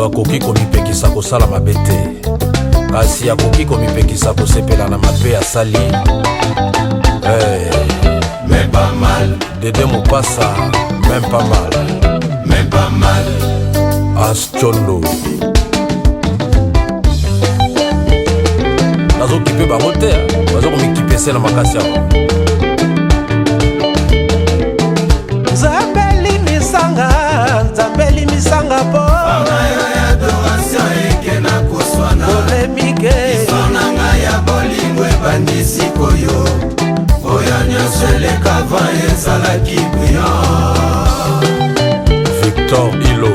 Moto akoki komipekisa kosala mabe te, kasi akoki komipekisa kosepela na mabe asali. Hey. Mais pas mal. Dede Mopasa, même pas mal. Mais pas mal. Aschondo. Nazokipe bango te, baza komikipese na makasi yango. Nzambe limisanga, Nzambe limisanga po yo ya adoration eke na koswana. Polemike. Histoire na ngai ya bolingo ebandi sikoyo. Oyo nyonso eleka avant ezalaki bouillon. Victor Ilo.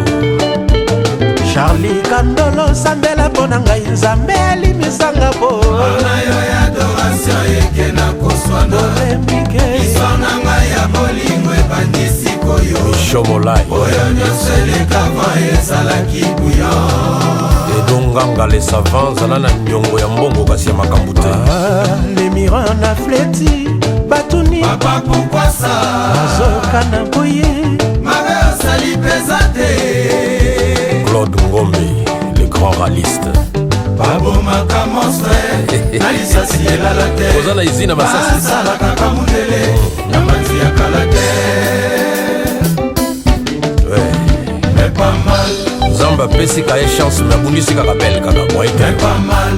Charlie Kandolo, sambela mpo na ngai, Nzambe alimisanga po na yo ya adoration eke na koswana. Polemike. Histoire na ngai ya bolingo ebandi sikoyo. Michomolai. Oyo nyonso eleka avant ezalaki bouillon. Edonganga le savant, zala na niongo ya mbongo kasi ya makambo te. Ah, le miran na fleti batuni. Papa, pourquoi ça? Nazokana boye. Mabe osali mpenza te. Claude Ngombe, le grand raliste. Babomaka monstre na lisasi elala te. Oza na izina masasi. Basalaka kamundele na manzi ya kala te. Ouais. Mais pas mal. Nzambe apesi ka ye chance, me abundisi kaka bele kaka moye te. Mais pas mal.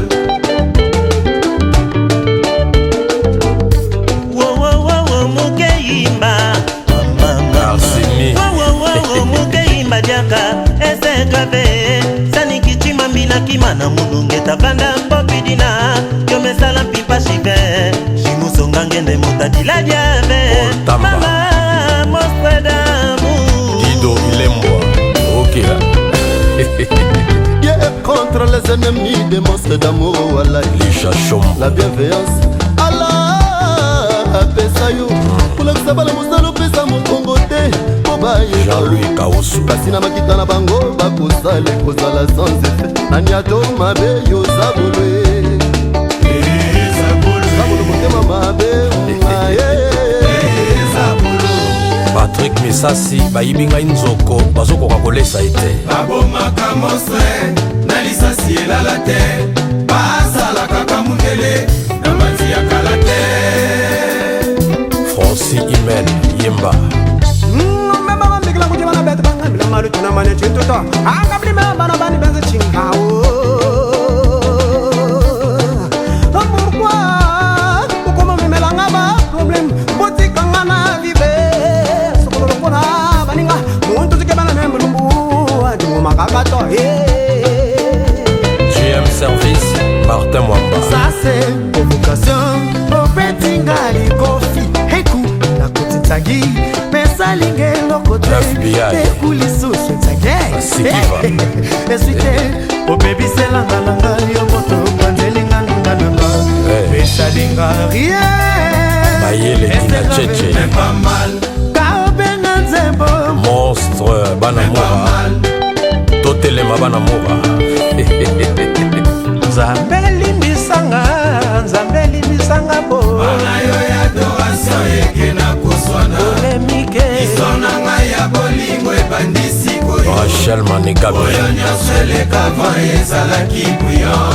Mukeyimba. Arsini. Mukeyimba diaka esegrave sanikitima mbina kima na mulungeta vanda popidina yomesala mpipa shive shimusonga ngende motadila diave. Paul Tamba. Mama monstre d'amour. Dido Ilembwa, ok. Guerre contre les ennemis des monstres d'amour, wallahi. Lisha Shombo. La bienveillance, Allah apesa yo kolakisa bana mosala, opesa mokongo te mpo bayeba. Jean-Louis Kausu. Kasi na makita na bango bakosala ekozala sans effet. Nani ato mabe yo zabolo e. Zabolo motema mabe aye. Patrik Misasi, bayibi ngai nzoko, bazokoka kolesa ye te. Babomaka monstre na lisasi elala te. Basalaka kamundele na manzi ya kala te. Franci Imen Yemba. Mbikila kuti vana betu vangambila malutuna mane chintuto angabilime vana vani benze chingao. Pourquoi bokoma memelanga ba problème? Botikanga na vive sokolo lokola baninga muntu tikebana me mulumbu adingomakakato. GM Service, Martin Mwamba. Ça c'est provocation. Obetinga likofi eku nakoti ntangi mesalinga eloko te. FBI. Eku lisusu ntange. Asikiva. Eswi te obebiselanga na ngai yo moto bandelinga ninga nanga. Eh. Esalinga rien. Mayele Tina Cheche. Mais pas mal. Kaobenga nzembo. Monstre bana mora, totelema bana mora. Nzambe limbisanga, Nzambe limbisanga po na yo ya adoration eke na koswana. Polemike. Histoire na ngai ya bolingo ebandi sikoyo. Rachel Manegabe. Oyo nyonso eleka avant ezalaki bouillon.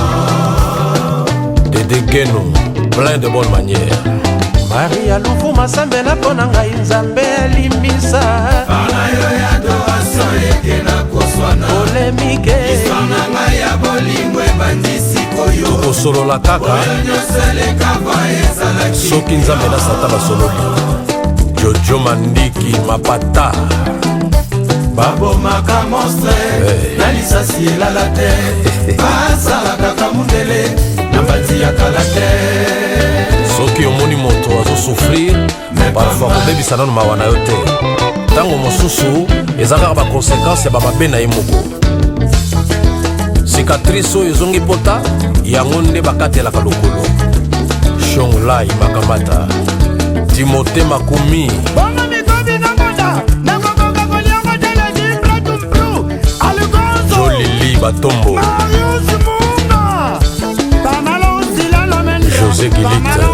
Dede Geno, plein de bonne manière. Maria Lufu masambela mpo na ngai, Nzambe alimbisa. Par na yo ya adoration eke na koswana. Polemike. Histoire na ngai ya bolingo ebandi sikoyo. Tokosolola kaka Oyo nyonso eleka avant ezalaki soki Nzambe na Satan basololi. Jojo Mandiki Mapata. Babomaka monstre Hey. na lisasi elala te. Basalaka kamundele na mbati ya kala te. Soki omoni moto azosouffrir, parfois kobebisa nano mawa na yo te. Ntango mosusu eza kaka baconséquence ya bamabe na ye moko. Cicatrice oyo ezongi pota, yango nde bakatelaka lokolo. Shonglai Makamata, Timote Makumi. Bongo mikobi nangoda nakokoka koliango teledimbra alugonzo. Jolili Batombo. Marius Munga José Gilite.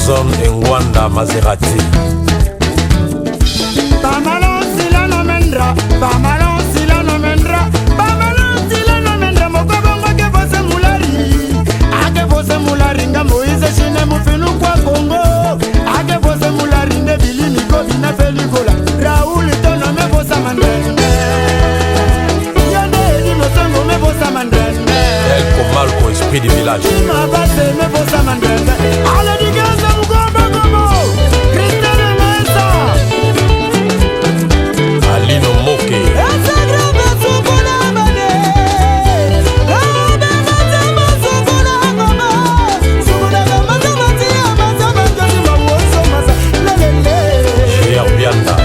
Jason Engwanda Maserati. Elko Malko, esprit du village. Alino Moke. JR Bianda.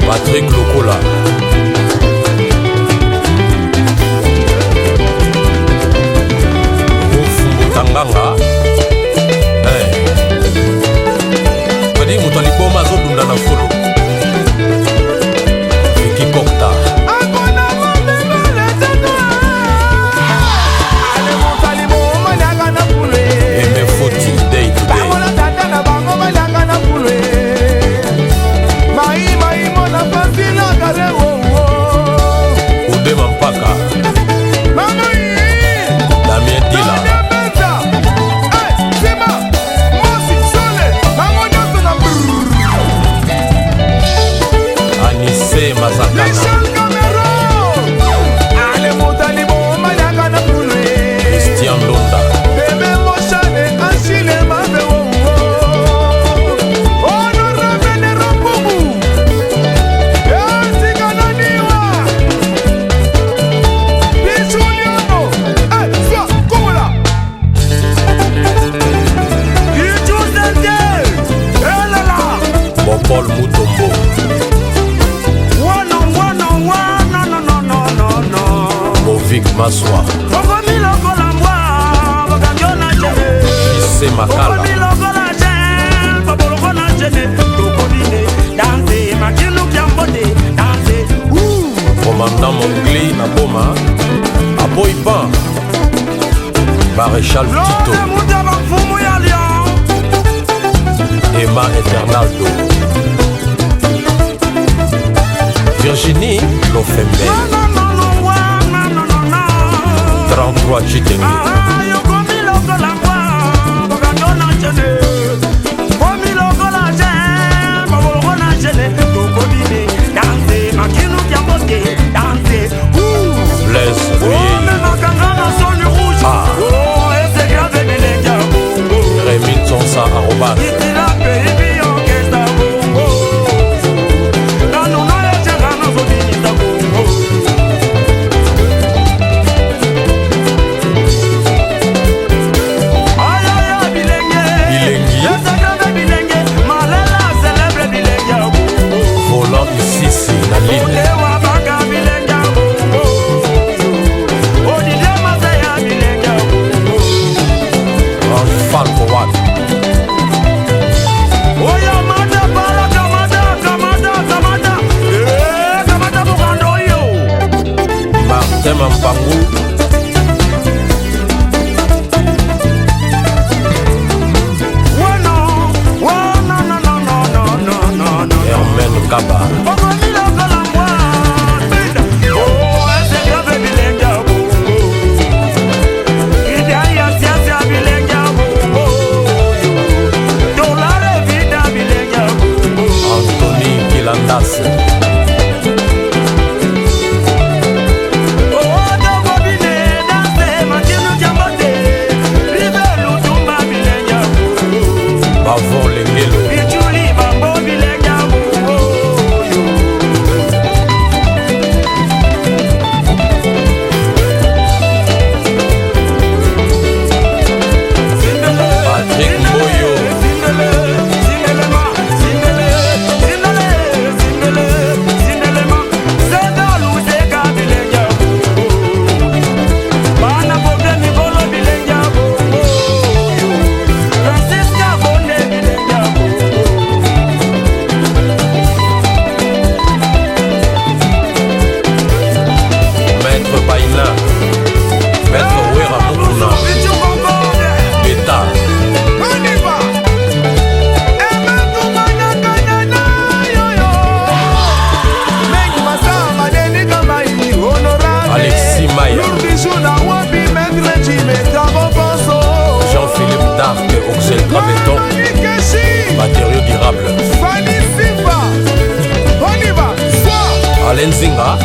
Patrick Lukula. Rufu Mbutanganga. Eh. Kadi moto ya liboma azodunda na fulu. Vicky Kokta. Aimé Foti, day to day. Udema Mpaka. Damien Dila. Anissé Mazakana. Christian Londa. Bopol Mutombo. Bovic Maswa. JC Makala. Commandant Mongli na Boma. Aboy Pan. Maréchal Tito. Emma Eternaldo. Virginie Lofembe. 33 Chitenge. Blaise Ruyei. Ah. Rémi Tsonsa Arobas. Bilengi. Volant Isisi na Lille. Ange Falco Watt. Martin Mampangu. Hermène Kaba. Anthony Kilandas. Dark Oxeltra Beton, matériaux durable. Alain Nzinga.